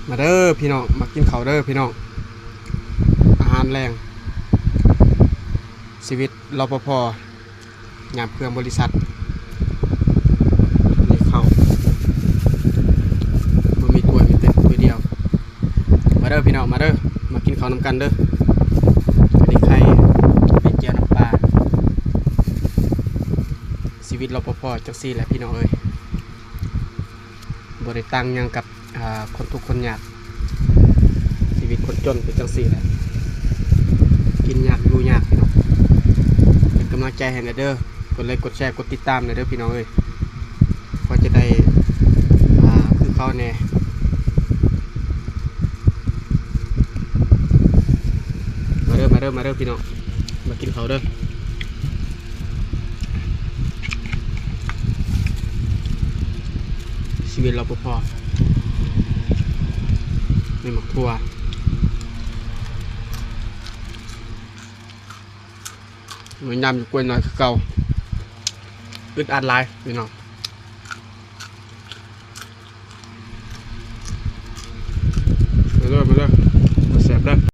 ມາເດີພີ່ນ້ອງ ມາກິນເຂົ້າເດີພີ່ນ້ອງ ອາຫານແລງ ຊີວິດ ລປພ ຍາມເຄື່ອງບໍລິສັດ ນີ້ເຂົ້າ ບໍ່ມີຖ້ວຍ ມີແຕ່ຖ້ວຍດຽວ ມາເດີພີ່ນ້ອງ ມາເດີ ມາກິນເຂົ້ານຳກັນເດີ ອັນນີ້ໄຂ່ ເປັນແຈ່ວນ້ຳປາ ຊີວິດ ລປພ ຈັ່ງຊີ້ແຫຼະພີ່ນ້ອງເອີຍ ບໍ່ໄດ້ຕ່າງຫຍັງກັບ ອ່າ ຄົນທຸກຄົນຍາກ ຊີວິດຄົນຈົນເປັນຈັ່ງຊີ້ແຫຼະ ກິນຍາກຢູ່ຍາກພີ່ນ້ອງ ເປັນກຳລັງໃຈໃຫ້ແດ່ເດີ ກົດໄລກົດແຊ ກົດຕິດຕາມແດ່ເດີພີ່ນ້ອງເອີຍ ພໍຈະໄດ້ ອ່າ ຄືເຂົາແດ່ ມາເດີ ມາເດີ ມາເດີພີ່ນ້ອງ ມາກິນເຂົ້າເດີ ຊີວິດ ລປພ ມີໝາກຖົ່ວ ມີນ້ຳຢູ່ ກ້ວຍນ້ອຍຄືເກົ່າ ອຶດອັດຫຼາຍພີ່ນ້ອງ.